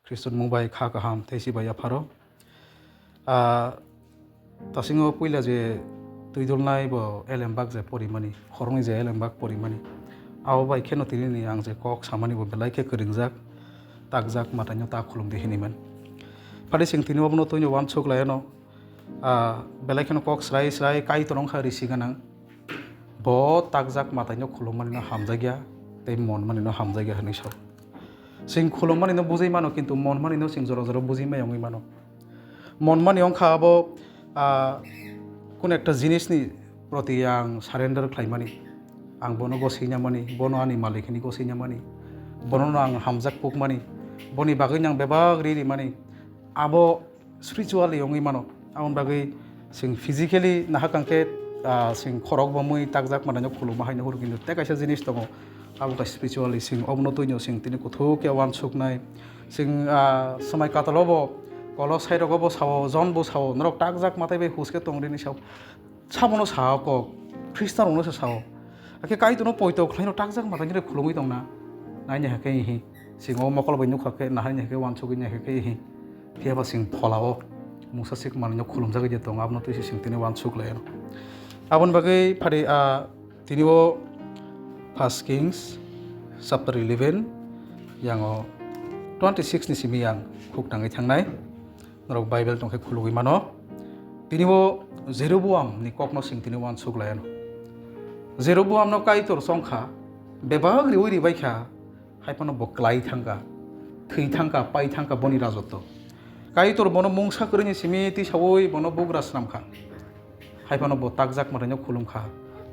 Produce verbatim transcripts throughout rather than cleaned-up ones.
Khriston mung bai kha kaham tei si bai yapharo. Ah, tasingo puila je twidulnai bo elembak je porimani, khoroknwi je elembak porimani. Abo bai kheno tinini ang je kok samani bo belai khe kwrwngjak, takjak mataino ta khulumdi hinwi man. Phadi chwng tini obono twino uansuk laiano, ah, belai kheno kok srai srai Kaitor wngkha risi gwnang. Bo takjak mataino khulumani no hamjakya tei monmani no hamjakya hinwi sao. Chwng khulumani no bujui mano, kintu monmani no chwng jora jora bujui maya wngwi mano. Monmani wngkha abo, ah, kun ekta jinisni proti ang surrender khlaimani. Ang bono gosina mani, bono ani malik hinwi gosina mani, bono no ang hamjak kukmani, boni bagwi no ang bebak ri rimani. Abo spiritually wngwi mano. Aboni bagwi chwng physically nahak ang khe, ah, chwng khorok bo mui takjak manaino khuluma haino hur, kintu tei kaisa jinis tongo, abo khe spiritually chwng obono twino chwng tini kuthuk khe uansuknai. Chwng, ah, swmai katalo bo, Kolosai rogo bo sao, Jon bo sao, norok takjak matai bai hus khe tong rini sao. Sabono sao kok, Khristanrokno se sao. Hakhe Kaitorno poito khlaino takjak matai khulumwi tongna. Naini hakhe hi, chwng o mokol bai nukha khe, nahaini hakhe uansukgwi nai hakhe hi. Phiya ba chwng pholao mungsa swk manwino khulumjagwi de tongo, abono twi se chwng tini uansuk lai ano. Aboni bagwi phari, ah, tini o First Kings chapter eleven, yango twenty six ni simi yang khuk tangwi thangnai. Norok Bible tong khe khulugwi mano. Tini o Jeroboam ni kokno chwng tini uansuk lai ano. Jeroboam no Kaitor chongkha, bebak riwi ribai kha, hai phano bo klai thangkha, thwi thangkha, pai thangkha boni rajotto. Kaitor bono mungsa kwrwini simi tisaui bono bugra snamkha. Hai phano bo takjak mwtaino khulumkha,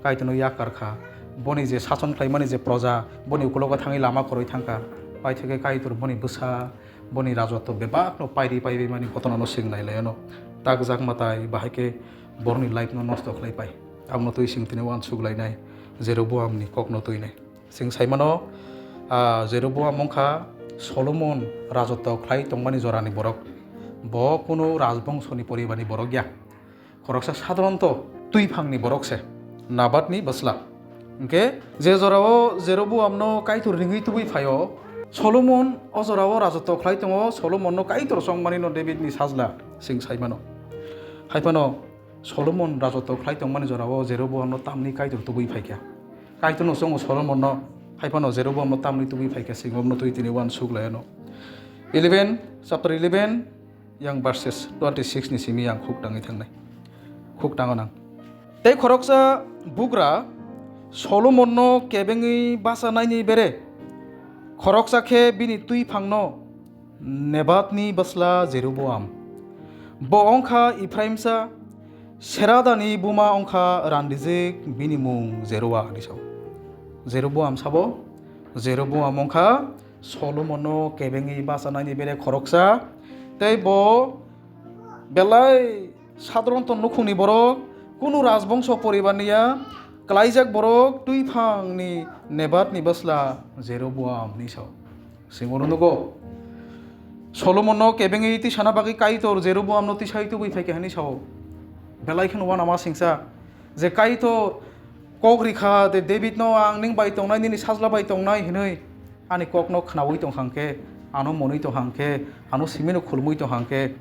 Kaitorno yakar kha. Boni je sason khlaimani je proja, boni ukulogo thangwi lama kwrwi thangkha. Paithakhe Kaitor boni bwsa, boni rajotto bebakno pairi paibaimani ghotonano chwng nai lai ano. Takjak mwtai bahai khe borokni life no nosto khlai pai. Abono twi chwng tini uansuk lainai, Jeroboamni kokno twinai. Chwng sai mano, ah, Jeroboam wngkha Solomon rajotto khlai tongmani jorani borok. Bo kunu rajbongsoni poribarni borok ya. Khoroksa sadharanto twiphangni borok se, Nabatni bwsla. Hwnkhe je jorao Jeroboamno Kaitor ringwi tubui phaio, Solomon o jorao rajotto khlai tongo, Solomonno Kaitor chongmani no Davidni sajla, chwng sai mano. Hai phano Solomon rajotto khlai tongmani jorao Jeroboamno tamni Kaitor tubui phaikha. Kaitorno chongo Solomonno, hai phano Jeroboamno tamni tubui phaikha, chwng omno twi tini uansuk lai ano. Eleven, chapter eleven, yang verses twenty six ni simi yang khuk tangwi thangnai. Khuk tango nang. Tei khoroksa bugra Solomonno kebengwi bachanaini bere, khoroksa khe bini twiphangno Nebatni bwsla Jeroboam. Bo wngkha Ephraimsa, Seradani buma wngkha randijwk, bini mung Jeroa hinwi sao. Jeroboam sabo, Jeroboam wngkha Solomonno kebengwi bachanaini bere khoroksa, tei bo belai sadharanto nukhungni borok, kunu rajbongso poribarni ya, klaijak borok, twiphangni Nebatni bwsla Jeroboam hinwi sao. Chwng oro nugo, Solomonno kebengwi tisana bagwi Kaitor Jeroboamno tisai tubui phaikha hinwi sao. Belai kheno uanama singsa je Kaitor kok rikha de Davidno, "Ang ning bai tongnai, nini sajla bai tongnai," hinwi ani kokno khnaui tongkha hwnkhe, ano monwi tongkha hwnkhe, ano simino khulumui tongkha hwnkhe,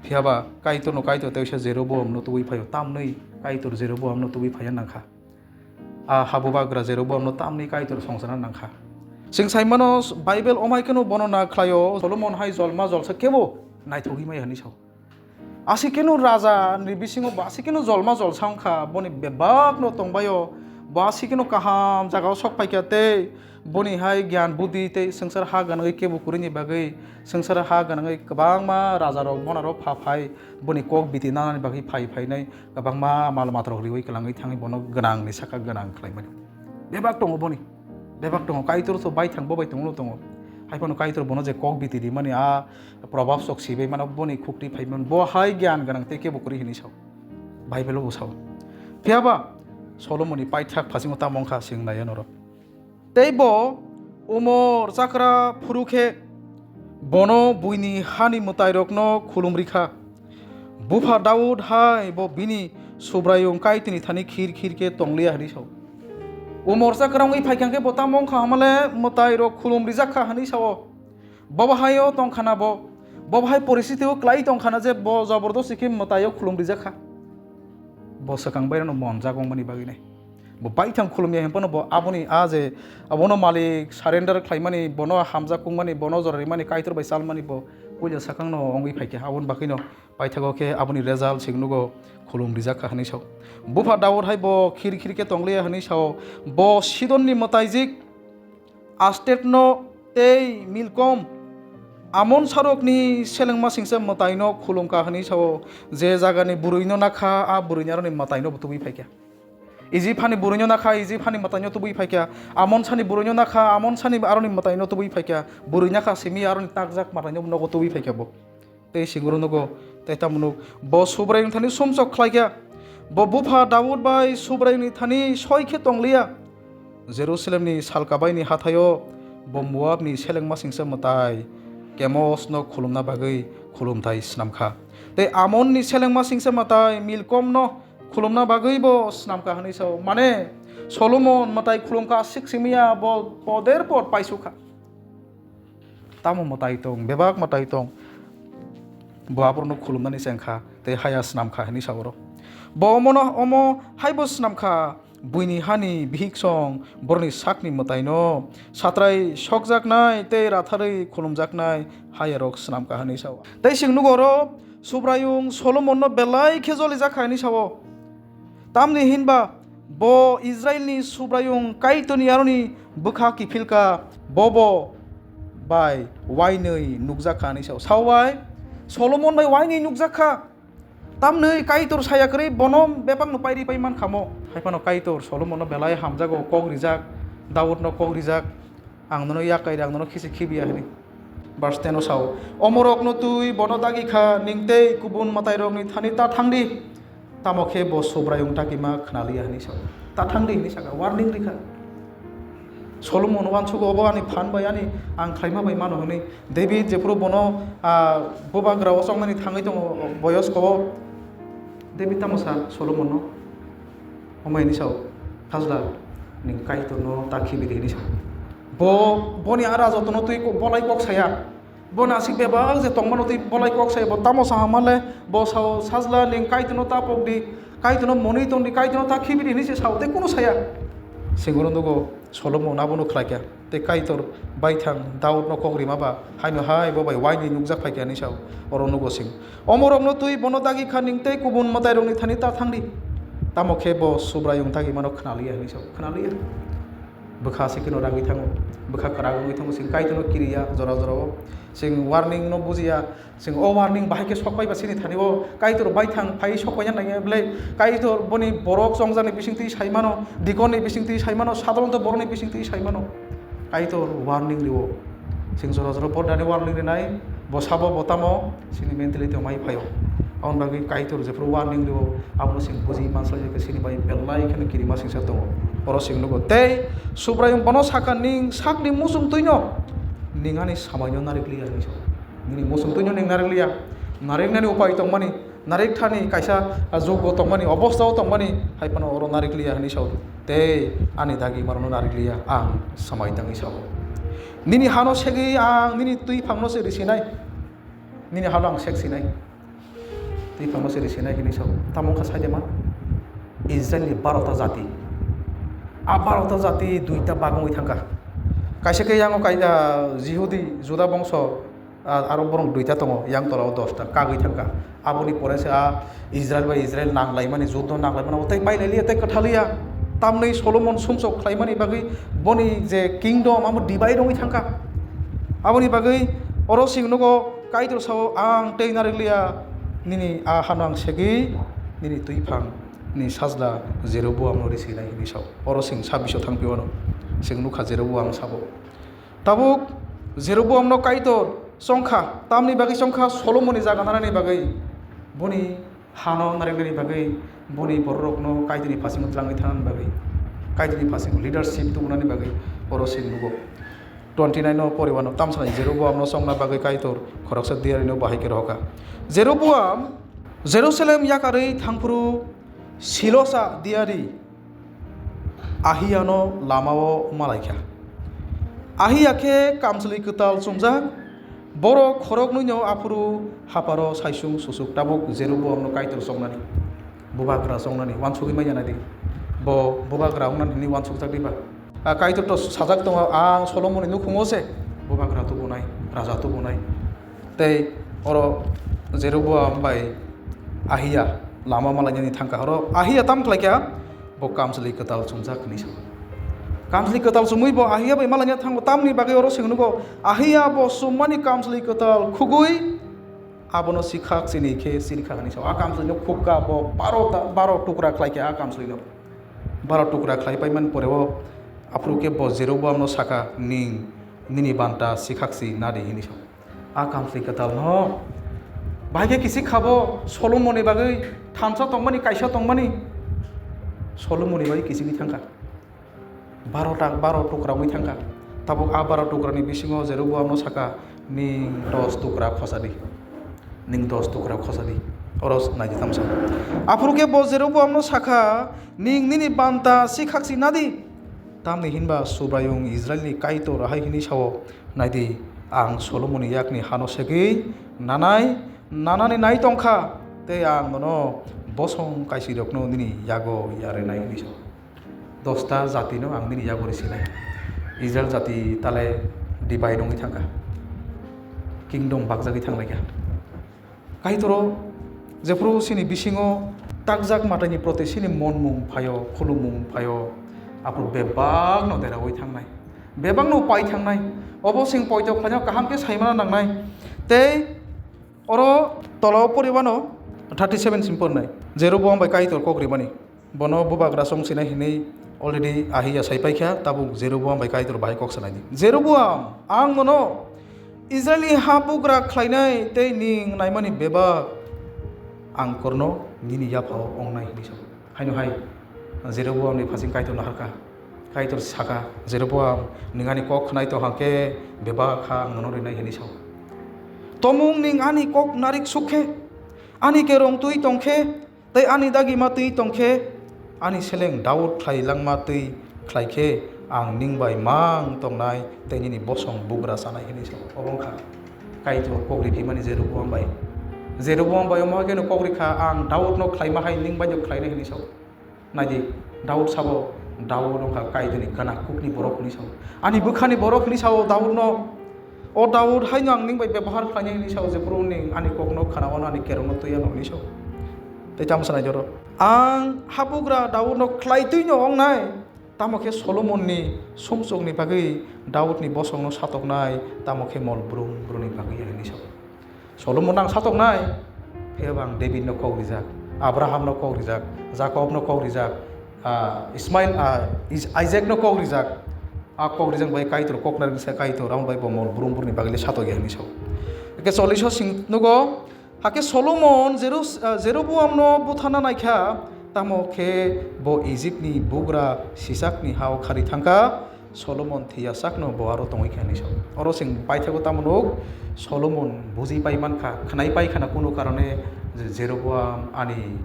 phiyaba Kaitorno Kaitor teisa Jeroboamno tubui phaio, tamni Kaitor Jeroboamno tubui phaiya nangkha. A habubagra Jeroboamno tamni Kaitor songchana nangkha. Chwng sai mano, Bible omai kheno bornona khlaio, Solomon hai jolma jolsa kebo naithogwi maya hinwi sao. Asi kheno raja ni bisingo bo asi kheno jolma jolsa wngkha, boni bebak no tongbaio, bo asi kheno kaham jagao sok paikha tei boni hai gyan buddhi tei swngchar ha ganagwi kebo kwrwini bagwi swngchar ha ganagwi kwbangma raja rok bona rok pha phai boni kok biti nanani bagwi phai phainai kwbangma mal mata rok riwi kwlangwi thangwi bono gwnang ni saka gwnang khlaimani. Bebak tongo boni, bebak tongo, Kaitor so baithang bo bai tongo tongo, hai phano Kaitor bono je kok biti rimani a Probab sok sibai mano boni khukti phaiman, bo hai gyan gwnang tei kebo kwrwi hinwi sao. Bible bo sao. Phiyaba Solomonni paithak phasingo tamo wngkha, chwng naiya norok. Tei bo umor chakra phuru khe bono buini hani mwtairokno khulum rikha. Bupha Daud hai bo bini Subraiyung Kaitorni thani khir khir khe tongliya hinwi sao. Umor chakra wngwi phaikha khe bo tamo wngkha hamale mwtairok khulum rijak kha hinwi sao. Bo bahai o tongkhana bo, bo bahai poristiti o kwlai tongkhana je bo jobordosti khe mwtai o khulum rijak kha. Bo swkang bai rano monjak wngmani bagwi nai. Bo baithang khulum ya hwnphano bo aboni a je abono malik surrender khlaimani, bono hamjak kungmani, bono jora rimani, Kaitor bai chalmani bo puila swkang no wngwi phaikha. Aboni bagwi no paithago khe aboni result sing nugo khulum rijak kha hwnwi sao. Bupha Daud hai bo khir khir khe tongliya hwnwi sao. Bo Sidonni mwtaijik Astet no tei Milkom, Amon sarokni selengma singsa mwtaino khulumkha hwnwi sao, je jagani bwrwino nakha, a bwrwini aroni mwtaino bo tubui phaikha. Ijip hani bwrwino nakha, Ijip hani mwtaino tubui phaikha. Amon sani bwrwino nakha, Amon sani aroni mwtaino tubui phaikha. Bwrwi nakha simi aroni takjak mwtaino nogo tubui phaikha bo. Tei singro nugo, tei tamo nuk, bo Subraiyung thani sumsok khlaikha. Bo bupha Daud bai Subraiyungni thani soi khe tongliya. Jerusalemni salkabaini hathaio bo Moabni selengma singsa mwtai Kemosno khulumna bagwi khulumthai snamkha. Tei Amonni selengma singsa mwtai Milkomno khulumna bagwi bo snamkha hwnwi sao. Mane, Solomon mwtai khulumkha, aswk simiya bo poder por paisukha. Tamo mwtai tong, bebak mwtai tong. Bo aborokno khulumnani chengkha, tei haya snamkha hwnwi sa oro. Bo omono, omo haibo snamkha, buini hani bihiksong, borokni sakni mwtaino, satrai sokjaknai tei ratharwi khulumjaknai hayarok snamkha hwnwi sao. Tei chwng nugo oro, Subraiyung Solomonno belai khe jolijak kha hwnwi sao. Tamni hinba bo Israilni Subraiyung Kaitorni aroni bwkha kiphilkha, bobo bai wainwi nukjak kha hwnwi sao. Sao bai Solomon bai wainwi nukjak kha. Tamni Kaitor saya kwrwi bono bebakno pairi pai mankha mo. Hai phano Kaitor Solomonno belai hamjago, kok rijak, Daudno kok rijak. Ang nono yak kairi, ang nono khisi khibiya hwnwi. Verse ten o sao, "Omorokno twi bono dagi kha, ning tei kubun mwtairokni thani ta thang di. Tamo khe bo Subraiyung dagima khna liya," hwnwi sao. "Ta thang di," hwnwi saka, warning rikha. Solomon uansugo, "Obo ani phan bai, ani ang khlaima bai mano," hwnwi. David jephuru bono, ah, bubagra o choknani thangwi tongo, boyosko o, David tamo sa Solomonno? Omo hwnwi sao, "Sajla, ning Kaitorno ta khibi di," hwnwi sao. Bo, boni ara jotono twi ko-, bolai kok saya. Bo nasik bebak je tongmano twi bolai kok saya. Bo tamo saha manle, bo sao, "Sajla, ning Kaitorno ta pok di, Kaitorno monwi tong di, Kaitorno ta khibi di," hwnwi se sao, tei kunu saya. Singoro nugo Solomon abono khlaikha. Tei Kaitor baithang Daudno kok rima ba, haino hai bo bai wainwi nukjak phaikha hwnwi sao. Oro nugo sing. "Omorokno twi bono dagi kha, ning tei kubun mwtairokni thani ta thang di. Tamo khe bo Subraiyung dagimano khna liya," hwnwi sao. Khna liya. Bwkha se kheno ragwi thango. Bwkha kwrak wngwi thango, sing Kaitorno kiriya jora jorao. Sing warning no bujiya. Sing o warning bahai khe sok pai ba sini thani o Kaitor baithang phai sok paina nangya belai. Kaitor boni borok chongjani bisingtwi sai mano, dikonni bisingtwi sai mano, sadharonto borokni bisingtwi sai mano. Kaitor warning rio. Sing jora jora pordani warning rinai, bo sabo bo tamo, sini mentality o mai phaio. Aboni bagwi Kaitor jephuru warning rio, abono sing buji mansa je khe sini bai belai kheno kirima singsa tongo. Oro sing nugo. Tei Subraiyung bono sakha, "Ning sakni muchung twino, ning ani samaino narikliya," hwnwi sao. Nini muchung twino ning narikliya. Nariknani upai tongmani, narikthani kaisa, ah, jukgo tongmani, obostao tongmani, hai phano oro narikliya hwnwi sao. Tei ani dagi marokno narikliya, ang samai tangwi sao. Nini hano segwi ang nini twi phangno se risinai. Nini hano ang sek sinai. Twi phangno se risinai hwnwi sao. Tamo wngkha saide ma? Israilni barota jati. A barota jati duita bag wngwi thangkha. Kaisa khe yango kai-, ah, Jihudi, Juda bongso, ah, aro borok duita tongo, yang tola o dosta, kagwi thangkha. Aboni pore se a Israil bai Israil nanglaimani, juddo nanglaimani, tei bailai liya, tei kwthaliya. Tamni Solomon sumsok khlaimani bagwi boni je kingdom, amo divide wngwi thangkha. Aboni bagwi oro sing nugo, Kaitor sao, "Ang tei narikliya, nini a hano ang segwi, nini twi phang, ni sajla Jeroboamno risinai," hwnwi sao. Oro sing sabbish o thangphio ano. Sing nukha Jeroboam sabo. Tabuk Jeroboamno Kaitor chongkha, tamni bagwi chongkha, Solomonni jaga nanani bagwi, boni hano nariknani bagwi, boni bororokno Kaitorni phasingo tlangwi thanani bagwi, Kaitorni phasingo leadership tubunani bagwi oro se nugo. Twenty nine o poriwano tamsani Jeroboamno chongna bagwi Kaitor khoroksa diyarino bahai khe rohorkha. Jeroboam Jerusalem yakarwi thangphuru Silosa diyari Ahiyano lamao malaikha. Ahiya khe kamchwlwi kwtal chumjak, Borok khoroknwino aphuru hapharo saisung susuk tabuk Jeroboamno Kaitor choknani, bubagra choknani uansugwi manya nai di. Bo bubagra wngnani hwnwi uansukjak diba? A Kaitor to sajak tongo, "Ang Solomonni nukhungo se bubagra tubunai, raja tubunai." Tei oro Jeroboam bai Ahiya lama malainani thangkha. Oro Ahiya tam khlaikha? Bo kamchwlwi kwtal chumjak hwnwi sa. Kamchwlwi kwtal chumwi bo Ahiya bai malaina thango, tamni bagwi oro se hwnwi go, Ahiya bo chummani kamchwlwi kwtal khugwi abono sikhak chini khe chirikha hwnwi sa. A kamchwlwino khukka bo baro ta, baro tukra khlaikha a kamchwlwino. Baro tukra khlai paimani pore o aphuru khe bo Jeroboamno sakha, "Ning nini banta sikhak si nadi," hwnwi sa. A kamchwlwi kwtalno bahai khe kisik khabo Solomonni bagwi thansa tongmani, kaisa tongmani Solomonni bagwi kisigwi thangkha. Baro ta, baro tukra wngwi thangkha. Tabuk a baro tukrani bisingo Jeroboamno sakha, "Ning dos tukra khosadi. Ning dos tukra khosadi." Oro naidi tamsa. Aphuru khe bo Jeroboamno sakha, "Ning nini banta sikhak si nadi. Tamni hinba Subraiyung Israilni Kaitor ahai hwnwi sao, 'Naidi, ang Solomonni yakni hano segwi nanai, nanani nai tongkha, tei ang nono bosong kaisirokno nini yago yarinai,' hwnwi sao. Dosta jatino ang nini yago risinai. Israil jati tale divide wngwi thangkha. Kingdom bakjagwi thanglaikha. Kaitoro jephuru chini bisingo takjak mataini proti chini monmung phaio, khulumung phaio, aphuru bebakno deraui thangnai, bebakno pai thangnai. Obo chwng poito khlaina kaham khe saimana nangnai. Tei oro tolao poriwano thirty seven sim pornai. Jeroboam bai Kaitor kok rimani. Bono bubagra chong sinai hinwi already Ahiya sai paikha, tabuk Jeroboam bai Kaitor bahai kok sanai di. "Jeroboam, ang nono Israilni ha bugra khlainai tei ning naimani bebak ang korno nini yaphao ongnai," hinwi sa. Haino hai Jeroboamni phasing Kaitor naharkha. Kaitor sakha, "Jeroboam, ning ani kok khnai tong hang khe bebak ha ang nono rinai," hinwi sa. "Tomung ning ani kok narik suk khe, ani kerong twi tong khe, tei ani dagima twi tong khe, ani seleng Daud khlai langma twi khlai khe, ang ning bai mang tongnai tei nini bosong bugra chanai," hwnwi sa. Obo wngkha Kaitor kok riphimani Jeroboam bai. Jeroboam bai omo hai kheno kok rikha, "Ang Daudno khlaima hai ning baino khlainai," hwnwi sa. Naidi, Daud sabo, Daud wngkha Kaitorni gana kukni borok hwnwi sa. Ani bwkhani borok hwnwi sa-o Daudno. O Daud, haino ang ning bai bebohar khlainai hwnwi sa-o, jephuru ning ani kokno khna-o, ani kerongno twi-o hwnwi sa-o. Tei tamo sanai joro. Ang habugra Daudno khlai twi'-no wngnai, tamo khe Solomonni sumsokni bagwi Daudni bosongno satoknai, tamo khe mol brum brumni bagwi hwnwi sa-o. Solomon ang satoknai, phiyaba ang Davidno kok rijak, Abrahamno kok rijak, Jakobno kok rijak, ah, Ismail, ah, Is-, Isaakno kok rijak, a kok rijak bai Kaitor kok narwksa Kaitor, amo bai bo mol brum brumni bagwi le satok ya hinwi sa-o. Hake chollish o sing nugo, hake Solomon Jerus-, ah, Jeroboamno buthana naikha, tamo khe bo Ijipni bugra sisakni ha-o khari thangkha. Solomon thwiya sakno bo aro tongwi kha hinwi sa-o. Oro chwng paithago tamo nuk, Solomon buji pai mankha, khwnai pai khana kunu karone je Jeroboam ani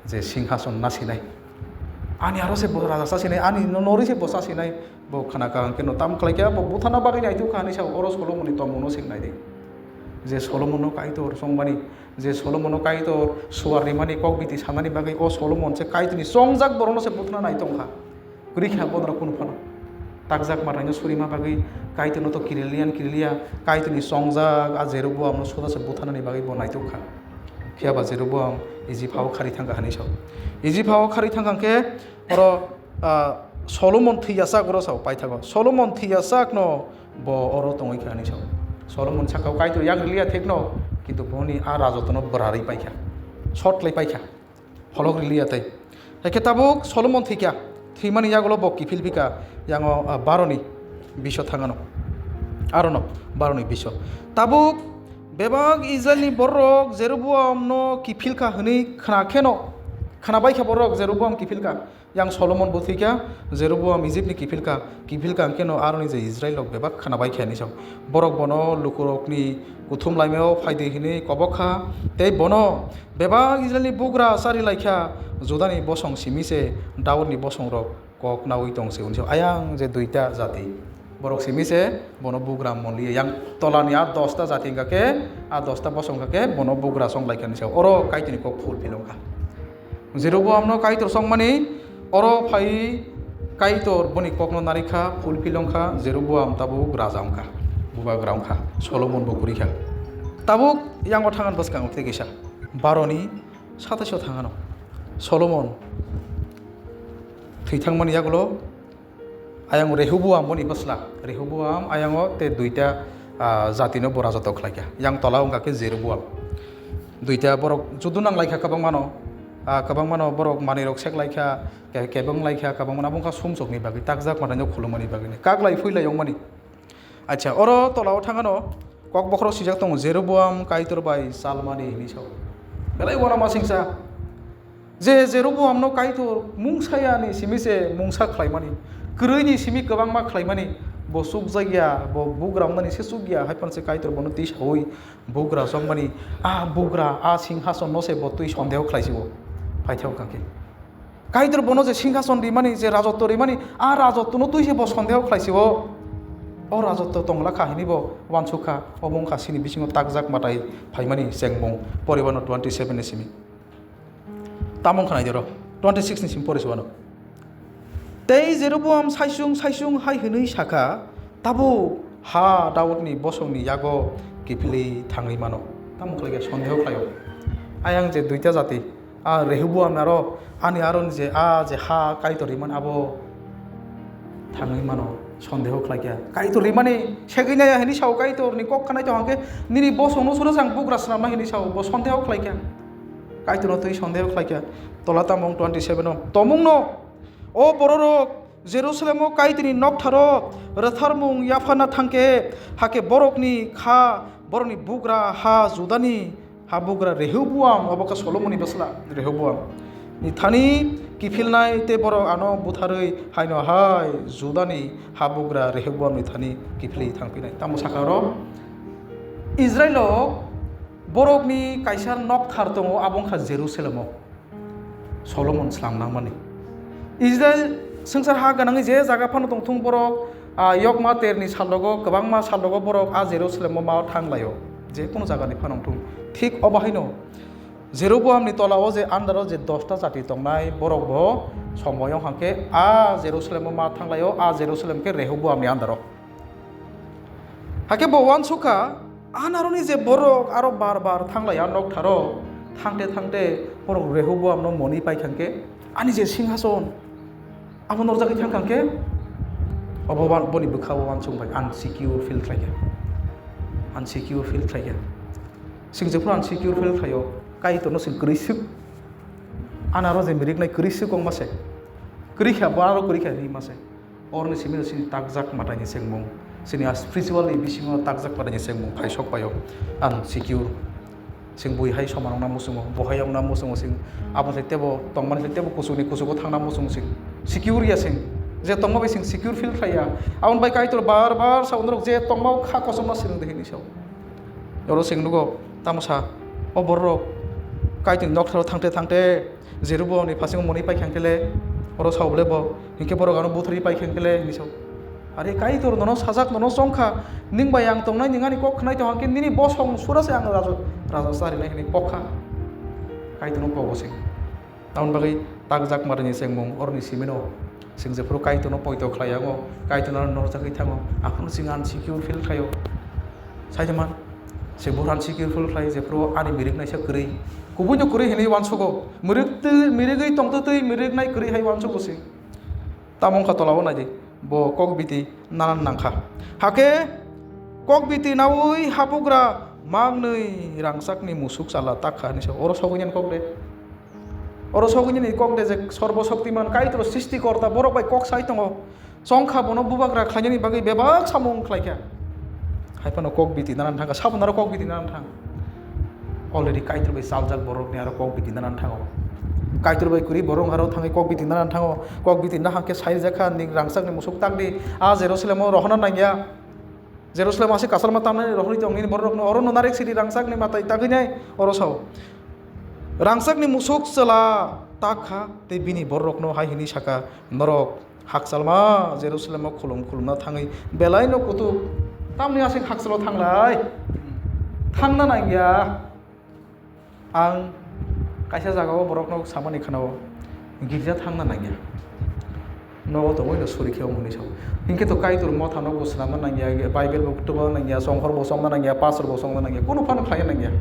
je singhason nasinai. Ani aro se bo raja sasinai, ani no-, norwi se bo sasinai, bo khna kaham khe no tam khlai kha, bo buthana bagwi naituk kha hinwi sa-o. Oro Solomonni tongmungno chwng nai di. Je Solomonno Kaitor chongmani, je Solomonno Kaitor suar rimani kok biti sanani bagwi, o Solomon se Kaitorni chongjak borokno se buthana nai tong kha. Kwrwi kha bono kunu phano. Takjak mwtaino surima bagwi Kaitorno to kiriliya ni kiriliya, Kaitorni chongjak a Jeroboamno soda se buthanani bagwi bo naituk kha. Phiya ba Jeroboam Ijip ha-o khari thang kha hinwi sa-o. Ijip ha-o khari thang kha khe oro, ah, Solomon thwiya sak oro sa-o paithago. Solomon thwiya sakno bo oro tongwi kha hinwi sa-o. Solomon saka-o Kaitor yak riliya thekno, kintu boni a rajotono bwrarwi paikha, sotlai paikha. Pholok riliya tei. Haikhe tabuk Solomon thwikha, thwimani yagulo bo kiphil phikha, yango, ah, baroni biso thangano. Arono baroni biso. Tabuk bebak Israilni bororok Jeroboamno kiphilkha hwnwi khna kheno, khna baikha borok Jeroboam kiphilkha. Yang Solomon bo thwikha, Jeroboam Ijipni kiphilkha, kiphilkha hwnkhe no aroni je Israilrok bebak khna bai kha hinwi sa-o. Borok bono lukurokni kuthum laimao phai di hwnwi kobok kha, tei bono bebak Israilni bugra chari lai kha, Judani bosong simi se Daudni bosongrok kok naui tong se hwnwi sa-o. Ayang je duita jati, Borok simi se bono bugra manliya. Yang tolani a dosta jati wngkha khe, a dosta bosong wngkha khe bono bugra song laikha hinwi sa. Oro Kaitorni kok fulfill wngkha. Jeroboamno Kaitor songmani oro phai Kaitor boni kokno narikha, fulfill wngkha, Jeroboam tabuk raja wngkha, bubagra wngkha, Solomon bo kwrwi kha. Tabuk yango thangani bwskango tei kisa baroni sataisio thangano Solomon thwi thangmani yagulo ayang Rehoboam boni bwsla, Rehoboam ayango tei duita, ah, jatino bo rajoto khlaikha. Yang tola wngkha khe Jeroboam. Duita borok judu nanglaikha kwbangmano, ah, kwbangmano borok manwirok seklaikha, ke-, kebeng laikha, kwbangmano abo wngkha sumsokni bagwi, takjak mwtaino khulumani bagwi, kaklai phuilai wngmani. Acha, oro tolao thangano kok bokhorok swijak tongo, Jeroboam Kaitor bai chalmani hinwi sao. Belai uanama singsa. Je Jeroboamno Kaitor mungsayani simi se mungsa khlaimani, kwrwini simi kwbangma khlaimani, bo chukjakya, bo bugra wngnani se chukya, hai phano se Kaitor bono twi saui bugra chongmani, a bugra, a singhasonno se bo twi sondeho khlaisio. Paithak wngkha khe. Kaitor bono je singhason rimani, je rajotto rimani, a rajottono twi se bo sondeho khlaisio. O rajotto tongla kha hinwi bo uansuk kha, obo wngkha chini bisingo takjak mwtai phaimani chengmung, Poribarno twenty seven ni simi. Tamo wngkha nai de oro, twenty six ni simi pori se uano. Tei Jeroboam saisung saisung hai hwnwi sakha, "Tabuk ha Daudni bosongni yago kiphilwi thangwi mano." Tamo khlai khe sondeho khlaio. Ayang je duita jati, a Rehoboam aro ani aro ni je a je ha Kaitor rimani abo thangwi mano, sondeho khlai khe. Kaitor rimani segwi naiya hwnwi sao, Kaitorni kok khanai tong hwnkhe, "Nini bosongno sura sang bugra swnamnai," hwnwi sao, bo sondeho khlai khe. Kaitorno twi sondeho khlai khe. Tola tamo wng twenty seven o. Tomungno, o bororok Jerusalemo Kaitorni noktharo rwtharmung yapharna thangkhe, hakhe borokni kha, borokni bugra ha Judani habugra Rehoboam, obo khe Solomonni bwsla Rehoboam ni thani kiphilnai tei borok ano butharwi haino hai Judani habugra Rehoboamni thani kiphilwi thangphinai. Tamo sakha oro Israilo borokni kaisa nokthar tongo, abo wngkha Jerusalemo. Solomon slam nangmani. Israel swngchar ha gwnangwi je jaga phano tongthung borok, ah, yokma terni salrogo, kwbangma salrogo borok a Jerusalemo ma thanglaio, je kono jagani phano wngthung. Thik obo haino Jeroboamni tolao je under-o je dosta jati tongnai borok bo somoyo hwnkhe a Jerusalemo ma thanglaio, a Jerusalem khe Rehoboamni under-o. Hakhe bo uansukha, a naroni je borok aro bar bar thanglai a noktharo, thangte thangte borok Rehoboamno moni paikha khe, ani je singhason, abo norjagwi thangkha khe, obo wan-, boni bwkha-o uansuk bai unsecure feel khlaikha, unsecure feel khlaikha. Chwng jephru unsecure feel khlaio, Kaitorno chwng kwrwi swk, a naro je miriknai kwrwi swk wng ma se, kwrwi kha, bo aro kwrwi kha hinwi ma se. Oroni simi chini takjak mwtaini chengmung, chini a spiritual ni bisingo takjak mwtaini chengmung phai sok paio. Ang secure. Chwng bui hai soman wngna muchungo, bo hai wngna muchungo chwng. Abo se tebo tongmani se tebo kuchukni kuchugo thangna muchungo chwng. Secure ya chwng. Je tongma bai chwng secure feel khlaiya. Aboni bai Kaitor bar bar sao norok je tongma o kha kochomna swrwng de hinwi sao. Oro chwng nugo, tamo sa, o bororok Kaitorni noktharo thangte thangte Jeroboamni phasingo moni paikha khe le, oro sao bole bo, hinkhe borok ano butharwi paikha khe le, hinwi sao. Are Kaitor nono sajak, nono chongkha, nwng bai ang tongnai, nwng ani kok khnai tong hwnkhe nini bosong sura se ang raja, raja charinai hinwi kokha. Kaitorno kogo se. Aboni bagwi takjak mwtaini chengmung oroni simino. Chwng jephru Kaitorno poito khlai yango, Kaitorno norjagwi thango, aphuru chwng unsecure feel khlaio. Saitama, chwng bo unsecure feel khlai, jephru ani mirik naisa kwrwi. Kubuino kwrwi hinwi uansugo. Mirik twi, mirigwi tongtwi twi, mirik nai kwrwi hai uansugo se. Tamo wngkha tolao naidi, bo kok biti nanan nangkha. Hakhe kok biti naui habugra mangnwi rangchakni musuk chala takha hinwi sa. Oro sogwi nini kok de. Oro sogwi nini kok de je Sorbo Shoktiman Kaitor Srishti Korta borok bai kok sai tongo. Chongkha bono bubagra khlainani bagwi bebak samung khlaikha. Hai phano kok biti nanan thangkha, sabon aro kok biti nanan thang. Already Kaitor bai chaljak borokni aro kok biti nanan thango. Kaitor bai kwrwi borok aro thangwi kok biti nanan thango. Kok biti nahang khe sai rijak kha, "Nwng rangchakni musuk tak di, a Jerusalemo rohorna nangya." Jerusalem ase kasalma tamnani rohorwi tong nini bororokno, orono narek sidi rangchakni mwtai tagwi nai, oro sao. Rangchakni musuk chwla tak kha tei bini bororokno hai hwnwi saka, "Norok Hakchalma Jerusalem o khulum khulumna thangwi belai no kutuk. Tamni aswk hakchalo thanglai? Thangna nangya. Ang kaisa jagao borokno samani khwnao, girja thangna nangya. Nogo tongwi no suri khe omo hinwi sao. Hinkhe to Kaitor motha nokbo swnamna nangya, Bible bo tubuna nangya, chonghor bo chongna nangya, pastor bo chongna nangya, kunu phano phaina nangya.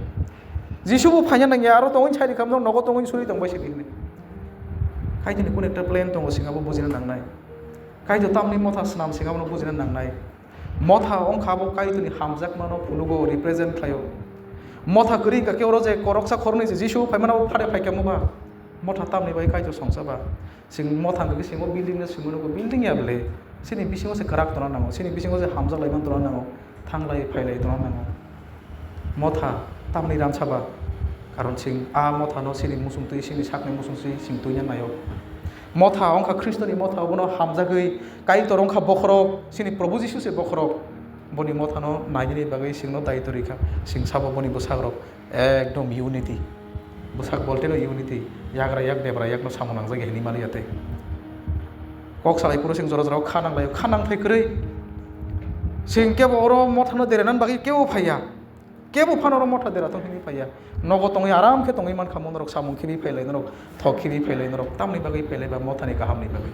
Jisu bo phaina nangya, aro tongwi sai rikha, nogo tongwi suri tongbai sidi hinwi. Kaitorni kunu ekta plan tongo, sing abo bujina nangnai. Kaitor tamni motha swnam sing abono bujina nangnai. Motha wngkha abo Kaitorni hamjakmano phunukgo, represent khlaio. Motha kwrwi wngkha khe oro je koroksa khoroknwi je Jisu phaimano abo phare phaikha moba. Motha tamni bai Kaitor songsa ba. Chwng motha hwnkhe chwng o building no swngwi nugo, building ya bwle. Chini bisingo se kwrak tongna nango, chini bisingo se hamjak laiman tongna nango, thanglai phailai tongna nango. Motha tamni ransa ba, karon chwng a mothano chini muchungtwi, chini sakni muchungtwi chwng twina naio. Motha wngkha Khristoni motha, obono hamjagwi Kaitor wngkha bokhorok, chini Probhu Jisu se bokhorok. Boni mothano nainani bagwi chwngno daitw rikha, chwng sabo boni bwsakrok ekdom unity. Bwsak bolteno unity, yagra yak debra yakno samung nangjak ya hinwi maliya tei. Kok salai phuru chwng jora jora kha nanglaio, kha nangthai kwrwi. Chwng kebo oro mothano deranan bagwi kebo phaiya. Kebo phano oro motha dera thung hinwi phaiya. Nogo tongwi aram khe tongwi mankha mo norok, samung khibi phailai norok, thok khibi phailai norok, tamni bagwi phailai ba mothani kahamni bagwi.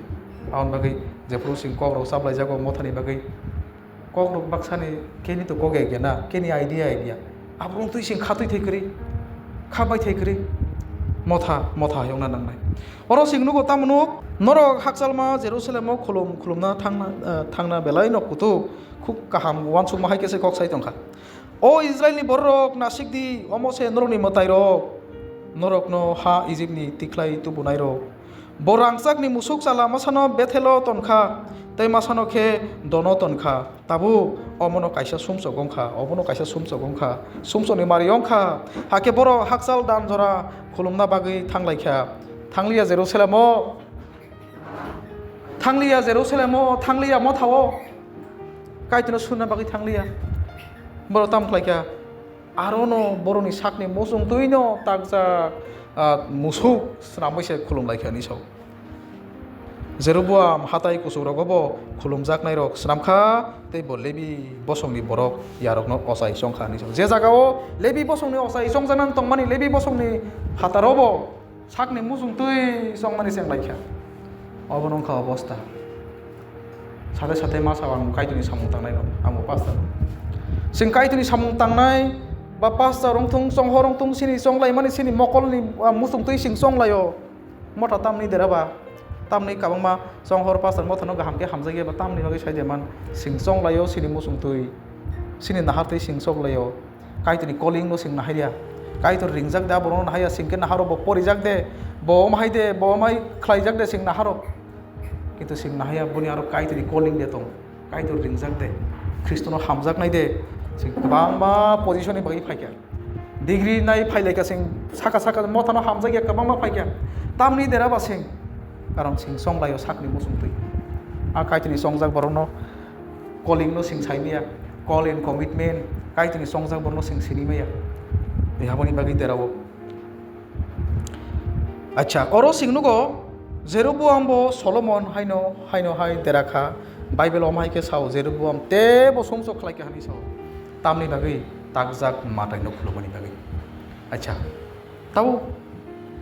Aboni bagwi jephuru chwng kokrok chaplaijago mothani bagwi, kokrok baksani keni to kok ya na, keni idea ya. Aborok twi chwng khatwi thai kwrwi, khabai thai kwrwi. Motha, motha hai wngna nangnai. Oro chwng nugo tamo nuk, norok hakchalma Jerusalem o khulum khulumna thangna, eh, thangna belai no kutuk, khuk kaham uansukma hai khe se kok sai tongkha. O Israilni bororok, nasik di, omo se norokni mwtairok, norokno ha Ijipni tikhlai tubunairok. Bo rangchakni musuk chala masano Bethelo tonkha, tei masano khe Dono tonkha. Tabuk omono kaisa sumsok wngkha, obono kaisa sumsok wngkha, sumsokni mari wngkha. Hakhe borok hakchal dan jora khulumna bagwi thanglaikha. Thangliya Jerusalemo. Thangliya Jerusalemo, thangliya mothao, Kaitorno surna bagwi thangliya. Borok tamo khlaikha? Arono borokni sakni muchungtwino takjak, ah, musuk swnamwi se khulumlaikha hinwi sao. Jeroboam hatai kuchukrokbo bo khulumjaknairok swnamkha, tei bo Lebi bosongni borok yarokno ochai chongkha hinwi sao. Je jagao Lebi bosongni ochai chongjaknani tongmani, Lebi bosongni phataro bo sakni muchungtwi chongmani chenglaikha. Obono wngkha obosta. Sate sate ma sao ang Kaitorni samung tangnai rok, ang bo pastor. Chwng Kaitorni samung tangnai ba pastor wngthung, chonghor wngthung, chini chonglaimani chini mokolni, ah, muchungtwi chwng chonglaio. Motha tamni dera ba, tamni kwbangma chonghor pastor mothano kaham khe hamjakya ba tamni bagwi sai de man. Chwng chonglaio chini muchungtwi, chini nahartwi chwng chonglaio. Kaitorni calling no chwng nahaiya. Kaitor ringjak de aborokno nahaiya, chwng khe naharo bo porijak de, bo omo hai de, bo omo hai khlaijak de chwng naharo. Kintu chwng nahaiya boni aro Kaitorni calling de tong. Kaitor ringjak de, Khristono hamjaknai de, chwng kwbangma position ni bagwi phaikha. Degree nai phailaikha chwng saka saka mothano hamjakya kwbangma phaikha. Tamni dera ba chwng, karon chwng chonglaio sakni muchungtwi. A Kaitorni chongjak borokno calling no chwng saimaya, call and commitment, Kaitorni chongjak borokno chwng sinimaya. Tei aboni bagwi derao. Acha, oro chwng nugo, Jeroboam bo Solomon haino, haino hai dera kha. Bible omo hai khe sao, Jeroboam teibo sumsok khlai kha hinwi sao. Tamni bagwi takjak mwtaino khulumani bagwi. Acha, tabo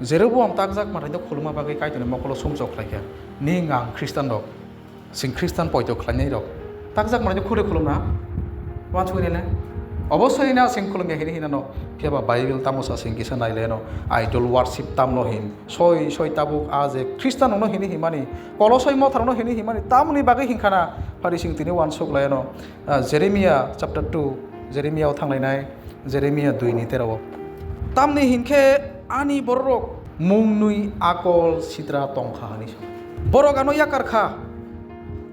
Jeroboam takjak mwtaino khuluma bagwi Kaitorni mokolo sumsok khlai kha. Ning ang Khristan rok. Chwng Khristan poito khlainai rok takjak manwi khuri khulumna uansuknai le? Obosoi na chwng khulumya hini hinano, phiya ba Bible tamo sa chwng kisa nai le no, idol worship tamno hin soi soi tabuk a je Khristan rokno hini himani, Kolosoi motha rokno hini himani, tamoni bagwi hinkha na phari chwng tini uansuk lai no, ah, Jeremiah chapter two, Jeremiah o thanglainai. Jeremia dui ni tero o. Tamni hinkhe ani bororok mungnwi akol sitra tongkha hinwi sa. Borok ano yakar kha,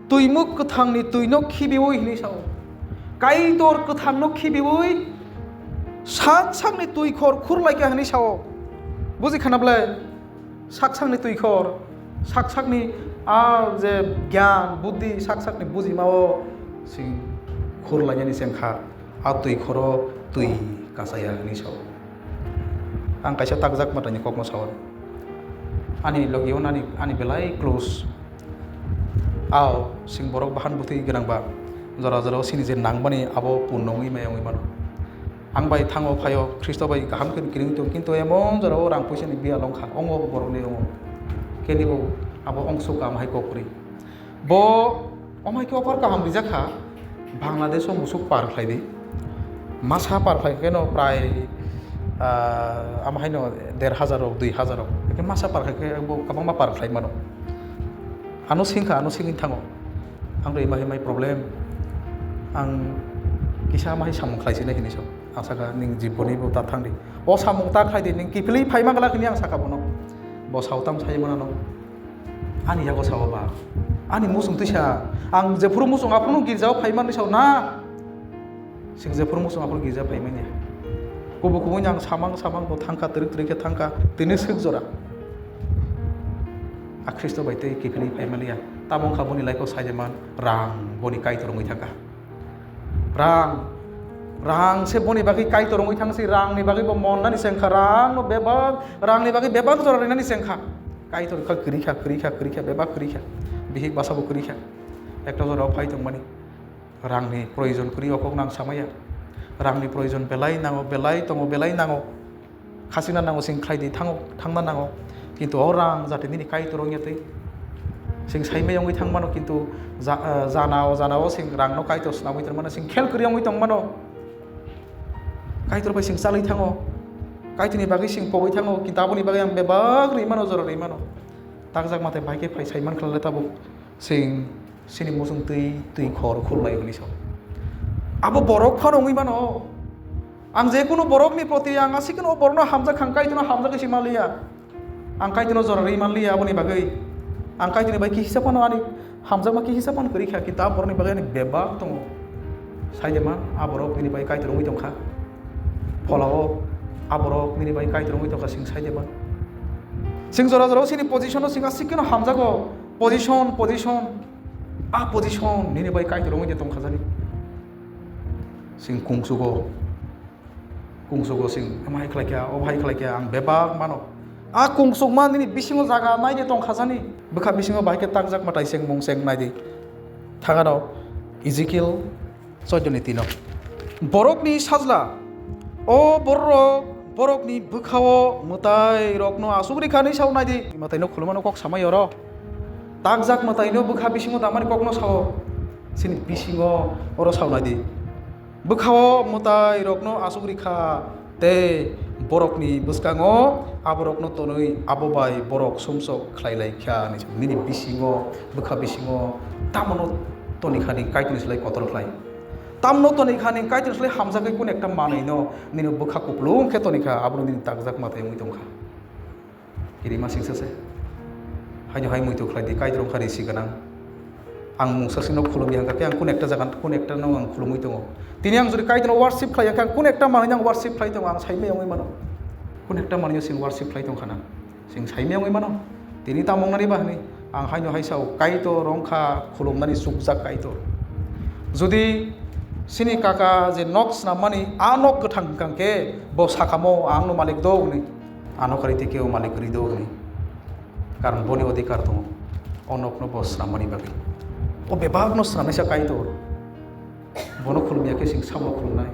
twimwk kwthangni twino khibiwi hinwi sao. Kaitor kwthangno khibiwi sak sakni twi khor khurlaikha hinwi sao. Buji khana ble? Sak sakni twi khor, sak sakni a je gyan, buddhi, sak sakni bujima o chwng khur lainani chengkha, a twi khoro twi kasaya hinwi sao. Ang kaisa takjak mwtaini kokno sao. Ani logi o nani, ani belai close. Ao, chwng borok bahan bwtwi gwnangba, jora jorao chini je nangmani abo purno wngwi maya wngwi mano. Ang bai thango phaio, Khristo bai kaham khe kwrwngwi tong, kintu emon jorao rang puisani biyal wngkha, ongo borokni wngo. Khe nibo abo ongsu kam hai kok kwrwi. Bo omai khe offer kaham rijak kha, Bangladesh o musuk par khlai di. Masa par khlai khe no prai, ah, ama haino der hajar rok, dui hajar rok. Ekhe masa par khlai khe bo kwbangma par khlai mano. Ano singkha, ano singwi thango. Ang rwi ma hai mai problem. Ang kisa ma hai samung khlai sinai hinwi so. Ang sakha ning jiboni bo ta thang di. O samung ta khlai di, ning kiphilwi phai ma glak hinwi ang sakha bono. Bo sao tam sai mano. Ani yago sao ba. Ani muchung tisa. Ang jephuru muchung aphuru girjao phai manwi sao na. Sing jephuru muchung aphuru girja phai manya. Kubu kubu ang samang samang bo thangkha, twrwk twrwk khe thangkha, tini swk jora. A Khristo bai tei kiphilwi phai manliya. Tamo wngkha boni life-o sai de man, rang boni kaitor wngwi thangkha. Rang, rang se boni bagwi kaitor wngwi thang si, rangni bagwi bo mon nani se wngkha, rang no bebak, rangni bagwi bebak jora rinani se wngkha. Kaitor wngkha kwrwi kha, kwrwi kha, kwrwi kha, bebak kwrwi kha. Bihik basa bo kwrwi kha. Ekta jora o phai tongmani. Rangni proyojon kwrwi o kok nang samaya. Rangni proyojon belai nango, belai tongo, belai nango. Khachikna nango, sing khlai di thango, thangna nango. Kintu o rang jate nini kaitor wngya twi. Sing saimai wngwi thang mano, kintu ja-, ah, jana o, jana o sing rangno kaitor swnamwi tong mano, sing khel kwrwi wngwi tong mano. Kaitor bai sing chalwi thango. Kaitorni bagwi sing pogwi thango, kintu aboni bagwi ang bebak rwi mano, jora rwi mano. Takjak matai bai khe phai sai man khlai le tabuk. Sing, sini muchung twi, twi khor khurlai hwnwi sao. Abo borok phano wngwi mano. Ang je kunu borokni proti ang aswk khe o borokno hamjak kha, ang Kaitorno hamjak khe si manliya. Ang Kaitorno jora rwi manliya aboni bagwi. Ang Kaitorni bai kisa phano ani hamjakma kisa phano kwrwi kha, kintu a borokni bagwi ani bebak tongo. Sai de man, a borok nini bai Kaitor wngwi tong kha. Pholao a borok nini bai Kaitor wngwi tong kha, sing sai de man. Sing jora jora o sini position o sing aswk khe no hamjago. Position, position. A position nini bai Kaitor wngwi de tong kha jani. Sing kungsugo. Kungsugo sing, "Ama hai khlai kha, obo hai khlai kha, ang bebak mano." A kungsukma nini bisingo jaga nai de tong kha jani. Bwkha bisingo bahai khe takjak mwtai seng mung seng nai di. Thangano Ezekiel Chauddoni tino. Borokni sajla, o bororok, borokni bwkhao mwtairokno asugri kha hwnwi sao nai di. Mwtaino khulumano kok samai oro. Takjak mwtaino bwkha bisingo damani kokno sao. Chini bisingo oro sao nai di. Bwkhao mwtairokno asugri kha. Tei borokni bwskango aborokno tonwi abo bai borok sumsok khlai lai kha, hinwi sa-, nini bisingo, bwkha bisingo tamono toni kha ni Kaitorni slai kotor khlai? Tamno toni kha ni Kaitorni slai hamjagwi kun ekta manwino nini bwkha kupulung khe toni kha, abono nini takjak mwtai wngwi tong kha. Kirima singsa se. Haino hai muitu khlai di, Kaitor wngkha risi gwnang. Ang mungsa sino khulumya hwnkha khe ang kun ekta jaga, kun ekta no ang khulumwi tongo. Tini ang jodi Kaitorno worship khlai ya khe ang kun ekta manwi ang worship khlai tongo, ang saimaya wngwi mano. Kun ekta manwi sing worship khlai tong khana. Sing saimaya wngwi mano. Tini tamo wngnani ba hwnwi ang haino hai sao, Kaitor wngkha khulumnani chukjak Kaitor. Jodi sini kaka je nok snammani a nok kwthang hwnkha khe bo sakhamo, "Ang no malik do," hwnwi. Ano kari tei kebo malik kwrwi do hwnwi. Karon boni odhikar tongo. O nokno bo swnamani bagwi. O bebakno swnamnai sa Kaitor. Bono khulumya khe sing sabno khulumnai.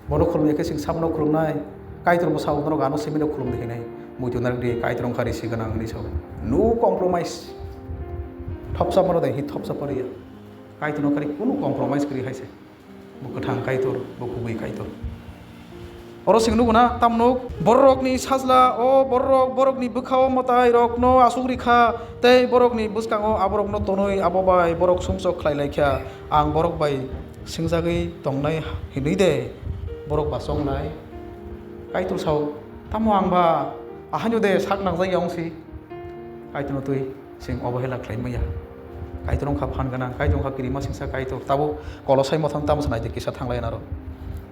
Bono khulumya khe sing sabno khulumnai. Kaitor bo sao norok ano simino khulumdi hinwi. Muitu narwk di Kaitor wngkha risi gwnang hwnwi sao. No compromise. Thopsa mano de hi thopsa pariya. Kaitorno kari kunu compromise kwrwi hai se. Bo kwthang Kaitor, bo kubui Kaitor. Oro chwng nugo na, tamno bororokni sajla, o bororok, borokni bwkhao mwtairokno asugri kha, tei borokni bwskango aborokno tonwi abo bai borok sumsok khlai lai kha. Ang borok bai swngjagwi tongnai hinwi de borok ba chongnai? Kaitor sao, tamo ang ba ahaino de sak nangjak ya wng si? Kaitorno twi. Chwng obohela khlai maya. Kaitor wngkha phan gwnang, Kaitor wngkha kirima singsa Kaitor. Tabuk Kolosai mothang tamo sanai de kisa thanglai naro.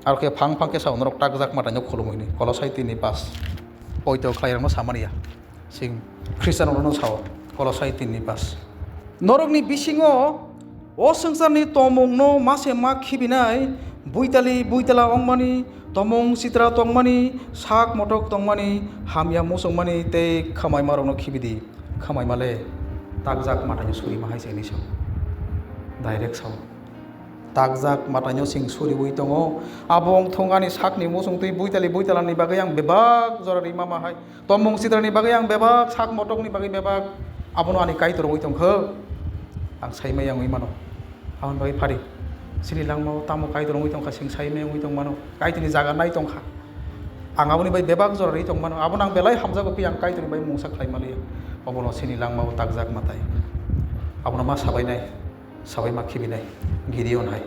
Aro khe phang phang khe sao norok takjak mwtaino khulumwi hwnwi. Kolosai tini pass. Poito khlairokno samani ya. Chwng Khristianrokno sao. Kolosai tini pass. Norokni bisingo o swngcharni tongmungno ma se ma khibinai, buitali buitala wngmani, tomung sitra tongmani, sak motok tongmani, hamya muchungmani tei khamaimarokno khibidi. Khamai male. Takjak mwtaino surima hai se hinwi sao. Direct sao. Takjak mwtaino chwng suriwi tongo. Abo wng thung ani sakni muchung twi buitali buitalani bagwi ang bebak jora rima ma hai. Tomung chitrani bagwi ang bebak, sak motokni bagwi bebak. Abono ani Kaitor wngwi tong kho. Ang saimaya wngwi mano. Aboni bagwi phari. Chini langmao tamo Kaitor wngwi tong kha, chwng saimaya wngwi tong mano. Kaitorni jaga nai tong kha. Ang aboni bai bebak jora rwi tong mano. Abono ang belai hamjago, phiya ang Kaitorni bai mungsa khlai manliya. Obono chini langmao takjak mwtai. Abono ma sabainai, sabai ma khibinai. Gideon hai.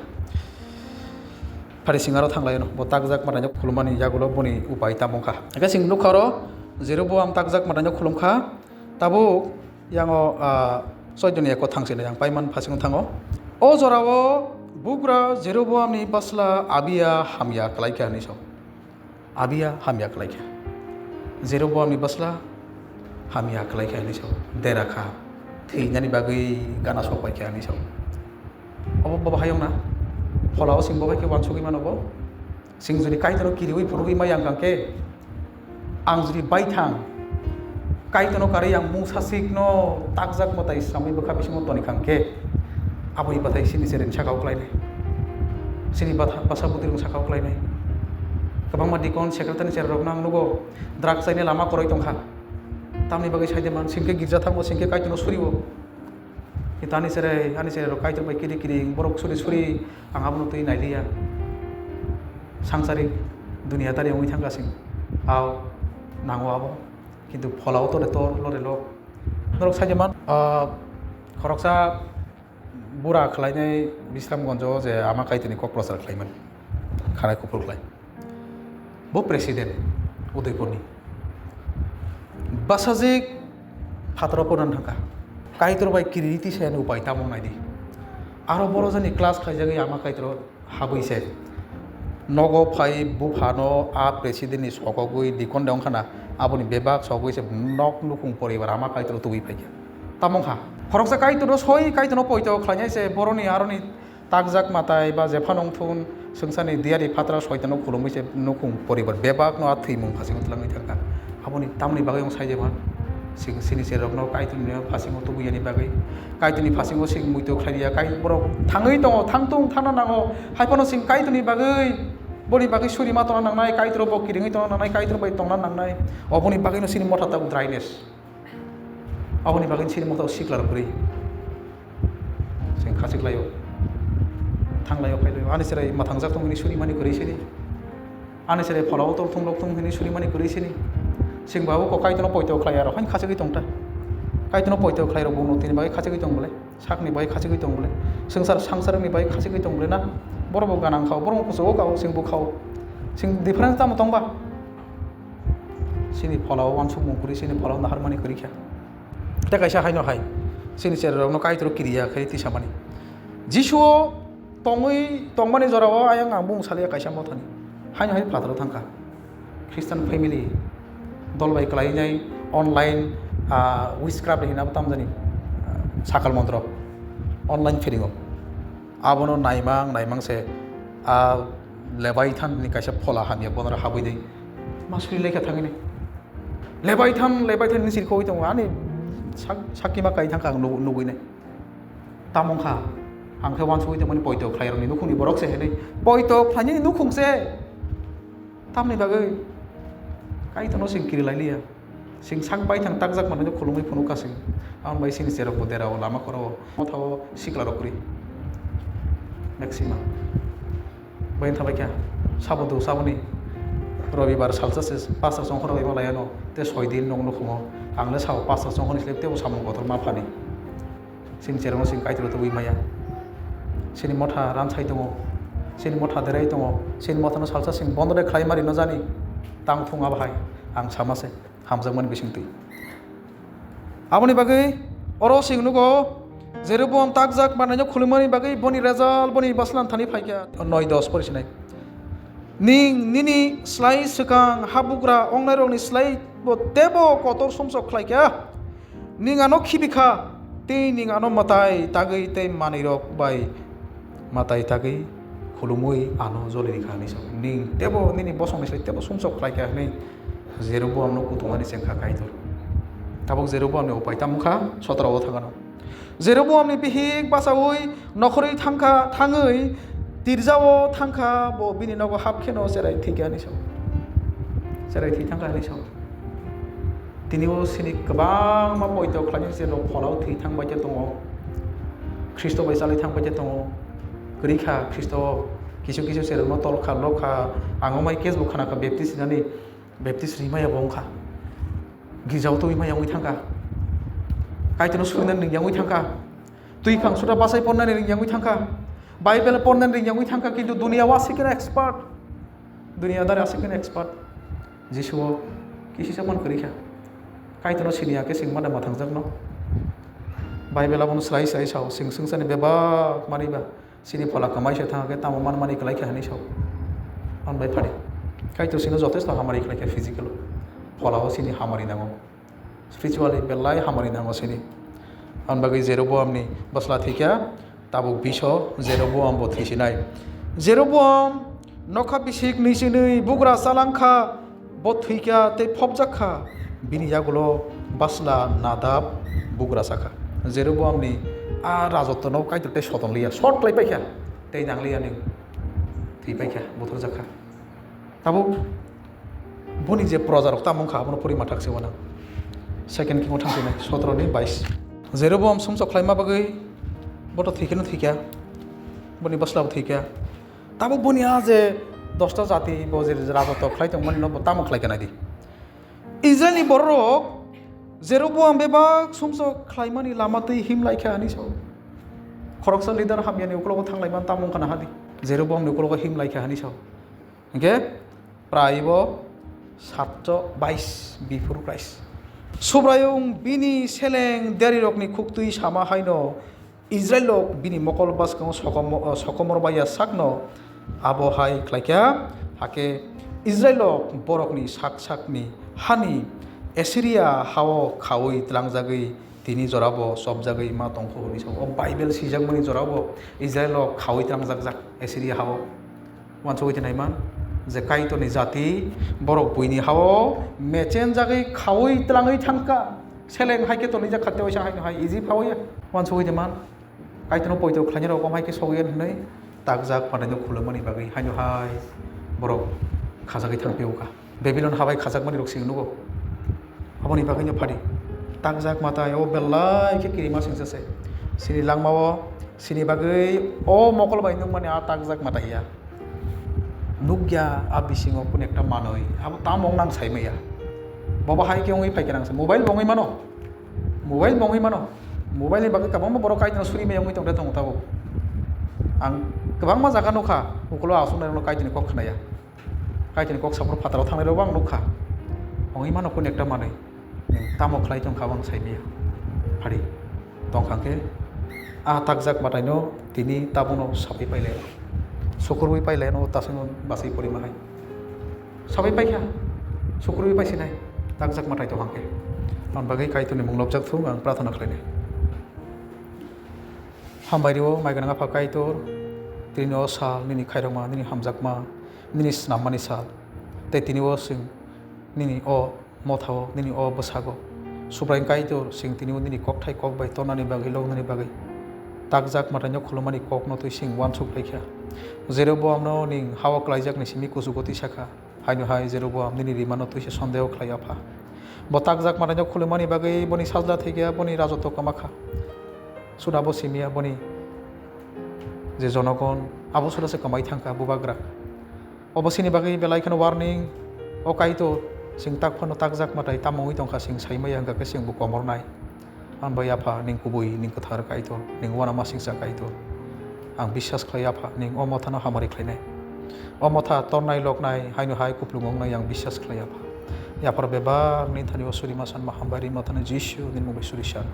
Phari singaro thanglaino. Bo takjak mwtaino khulumani yagulo boni upai tamo wngkha. Hwnkhe chwng nukha oro Jeroboam takjak mwtaino khulumkha. Tabuk yango, ah, soidoni eko thangsinai ang paiman phasingo thango. O jorao bugra Jeroboamni bwsla Abiya hamya khlaikha hinwi sao. Abiya hamya khlaikha. Jeroboamni bwsla hamya khlaikha hinwi sao. Dera kha. Thwinani bagwi gana sok paikha hinwi sao. Obo, bo bahai wngna? Pholao chwng bo bai khe uansugwi mano bo. Chwng jodi Kaitorno kiriui phunugwi maya wngkha khe, ang jodi baithang Kaitorno karwi ang mungsa sikno takjak mwtai samwi bwkha bisingo toni kha khe, aboni bathai chini chereni sakao khlainai, chini batha-, bwsa bwtwirokni sakao khlainai. Kwbangma deacon, secretary ni cherarokno ang nugo, drugs chaini lama kwrwi tongkha. Tamni bagwi saide man, chwng khe girja thango, chwng khe Kaitorno surio. Kintu ani cherai, ani cherai rok Kaitor bai kiri kiri, borok suri suri, ang abono twi nailiya. Sangsari, duniyadari wngwi thangkha chwng. Ao, nango abo. Kintu pholao tore tor, lore lok. Norok saide man, ah, khoroksa bura khlainai Bisramgonjo je Ama Kaitorni kok prochar khlaimani. Khanai kuphur khlai. Bo president Udaipurni. Bwsajwk phataro ponan thangkha. Kaitor bai kiriti sayani upai tamo naidi. Aro boro jani class khlaijagwi Ama Kaitor habwi se. Nogo phai buphano a presidentni sokogwi dikon de wngkhana, aboni bebak sogwi se nok nukhung poribar Ama Kaitor tubui phaikha. Tamo wngkha. Khoroksa Kaitorno soi Kaitorno poito khlainai se boroni aroni takjak mwtai ba jephano wngthun swngcharni diyari phatra soitano khulumwi se nukhung poribar bebakno a thwimung phasingo twlangwi thangkha. Aboni tamoni bagwi wng saide man. Chwng chini cherokno Kaitorni phasingo tubuyani bagwi, Kaitorni phasingo chwng muitu khlaiya, Kai-, borok thangwi tongo, thangtung thangna nango, hai phano chwng Kaitorni bagwi, boni bagwi suri ma tongna nangnai, Kaitor bo kiringwi tongna nangnai, Kaitor bai tongna nangnai. Oboni bagwino chini motha tabuk dryness. Aboni bagwi chini motha sikla rok kwrwi. Chwng khachik laio, thang laio, phai laio. Ani cherai mwthangjak tong hwnwi suri mani kwrwi sini. Ani cherai pholao tol thung lok thung hwnwi suri mani kwrwi sini. Chwng ba o kok Kaitorno poito khlai aro, hain khachigwi tong ta. Kaitorno poito khlai rok bo no tini bai khachigwi tong bole, sakni bai khachigwi tong bole, swngchar sangsarni bai khachigwi tong bole na. Borok bo ganang khao, borok bo kuchugo kao, chwng bo khao. Chwng difference tamo tong ba? Chini pholao uansukmung kwrwi, chini pholao naharmani kwrwi kha. Tei kaisa haino hai, chini cherai rokno Kaitor kiriya khe tisamani. Jisuo tongwi, tongmani jorao ayang ang bung saliya kaisa mothani. Haino hai phataro thangkha. Christian family dol bai kwlainai online, ah, witchcraft hinabo tamjani, ah, sakal montro online phelingo. Abono naimang, naimang se, ah, Leviathan ni kaisa phola hamya bonora habwi dei. Ma suri lekha thangini. Leviathan, Leviathan ni sirkho tongo. Ani sak-, sakima kai thangkha ang nugu-, nugui nai. Tamo wngkha, ang khe uansugui tongmani poito khlairokni nukhungni borok se hinwi. Poito khlainani nukhung se. Tamni bagwi Kaitorno chwng kiri lai liya. Chwng sak baithang takjak manwi khulumwi phunuk kha chwng. Aboni bai chini cherok bo derao lama khoro mothao sikla rok kwrwi. Maximum. Bai wngtha bai kha. Sabo do saboni. Robibar salsa se pastor chongkhor bai malai ano. Te soi din nog nukhumo. Ang le sabo pastor chongkhor ni slip tebo samung kotor ma phani. Chini cherokno chwng Kaitor tubui maya. Chini motha ramsai tongo. Chini motha derai tongo. Chini mothano salsa chwng bondo de khlai mari no jani. Tang thung abo hai. Ang sama se. Hamjakmani bisingtwi. Aboni bagwi oro chwng nugo Jeroboam takjak manwino khulumani bagwi boni result boni baslan thani phaikha. Noi dos pori sinai. Ning nini slai swkang habugra ongnairokni slai bo tebo kotor sumsok khlaikha. Ning ano khibi kha, tei ning ano mwtai tagwi tei manwirok bai mwtai tagwi khulumwi ano joli rikha hinwi sao. Ning tebo nini bosongni slai tebo sumsok khlaikha hinwi Jeroboamno kuthumani chengkha Kaitor. Tabuk Jeroboamni upai tamo kha, sotoro o thangano. Jeroboamni bihik bachaui nokhorwi thangkha, thangwi tirjao thangkha, bo bini nogo hap kheno cherai thwikha hwnwi sao. Cherai thwi thangkha hwnwi sao. Tini o sini kwbangma poito khlainai se rok pholao thwi thangbai khe tongo. Khristo bai chalai thangbai khe tongo. Kwrwi kha Khristo o kisu kisu cherokno tol kha, lok kha. Ang o mai case bo khna kha baptist rinani, baptist rimaya bo wng kha. Girjao twi maya wngwi thangkha. Kaitorno surinani ringya wngwi thangkha. Twi phang sota bachai pornani ringya wngwi thangkha. Bible pornani ringya wngwi thangkha, kintu duniya o aswk khe expert. Duniya dare aswk khe expert. Jisu o kisi sa man kwrwi kha. Kaitorno siniya khe sing mada mwthangjakno. Bible abono swrai swrai sao, sing swngchani bebak manwi ba. Sini phola kwmai se thang khe tamo man mani kwlai kha hwnwi sao. Ang bai phari. Kaitor sino jotesto hamari khlai kha physical o. Phola o sini hamari nango. Spiritually belai hamari nango sini. Ang bagwi Jeroboam ni bwsla thwikha, tabuk biso Jeroboam bo thwisinai. Jeroboam nokha bisik nwi sini bugra chalangkha, bo thwikha tei phobjak kha. Bini yagulo bwsla Nadab bugra sakha. Jeroboamni a rajotwno Kaitor tei soton liya, short khlai paikha, tei nang liya ni thwi paikha, buthar jakha. Tabuk boni je proja rok tamo wngkha, abono puri mathak se wana. Second King o thang sinai, sotoro ni bais. Jeroboam sumsok khlaima bagwi boto thwikhe no thwikha, boni bwsla bo thwikha. Tabuk boni a je dosta jati bo je rajoto khlai tongmani no bo tamo khlai kha naidi. Israelni bororok Jeroboam bebak sumsok khlaimani lama twi him lai kha hwnwi sao. Khoroksa leader hamyani ukologo thang laimani tamo wngkha na hadi. Jeroboamni ukologo him lai kha hwnwi sao. Hinkhe prai bo satcho bais before Christ. Subraiyung bini seleng derirokni khuktwi sama haino Israilrok bini mokol bwskango sokomo-, sokomor baiya sakno abo hai khlaikha, hakhe Israilrok borokni sak sakni hani Assyria hao khaui tlangjagwi tini jorabo chopjagwi ma tongkho hwnwi sao. O Bible swijakmani jorabo Israilrok khaui tlangjakjak Assyria hao. Uansugwi tini naiman je Kaitorni jati borok buini hao mechenjagwi khaui tlangwi thangkha. Seleng hai khe tonijak kha tei waisa haino hai Egypt hao ya. Uansugwi tini man Kaitorno poito khlainai rok om hai khe sogwi ya hinwi takjak mataino khulumani bagwi haino hai borok khajagwi thangphio kha. Babilon habai khajakmani rok sing nugo. Aboni bagwino phadi takjak matai o belai khe kirima singsa se. Sini langmao sini bagwi o mokol bai nukmani a takjak matai ya. Nukya a bisingo kun ekta manwi abo tamo wng nang saimaya. Bobo hai khe wngwi phaikhe nang se mobile bo wngwi mano. Mobile bo wngwi mano. Mobile ni bagwi kwbangma borok Kaitorno suri maya wngwi tongde tongo tabuk. Ang kwbangma jaga nukha, ukulo aswk nairokno Kaitorni kok khnaya. Kaitorni kok saphuru phataro thangnairokbo ang nukha. Wngwi mano kunu ekta manwi. Nwng tamo khlai tongkha bo ang saimaya. Phari tongkha khe a takjak mataino tini tabukno sabai pailai. Sukurwi pailai no tasungno bachwi porima hai. Sabai paikha, sukurwi paisinai, takjak matai tongkha khe. Aboni bagwi Kaitorni mung lobjak thung ang prarthana khlainai. Hambai rio, mai gwnang Apha Kaitor, tini o sal nini khairokma, nini hamjakma, nini snammani sal. Tei tini o chwng nini o mothao, nini o bwsago Subraiyung Kaitor, chwng tini o nini kokthai kok bai tornani bagwi, lognani bagwi takjak mataino khulumani kokno twi chwng uansuk phaikha. Jeroboamno nwng hao klaijakni simi kuchugo twi sakha. Haino hai Jeroboam nini rimano twise sondeho khlai, Apha. Bo takjak mataino khulumani bagwi boni sajla thwikha, boni rajotw kwmakha. Suda bo simiya boni je jonogon, abo suda se kwmai thangkha, bubagra. Obo sini bagwi belai kheno warning, o Kaitor, chwng tak phano takjak matai tamo wngwi tongkha, chwng saimaya hwnkha khe chwngbo komornai. Ang bai Apha, nwng kubui, nwng kwthar Kaitor, nwng uanama singcha Kaitor. Ang biswas khlai Apha, nwng o mothano hamari khlainai. O motha tornai loknai, haino hai kuplung wngnai ang biswas khlai Apha. Yaphar bebak nini thani o suri ma san ma hambai ri mothano Jisu nini mung bai suri san.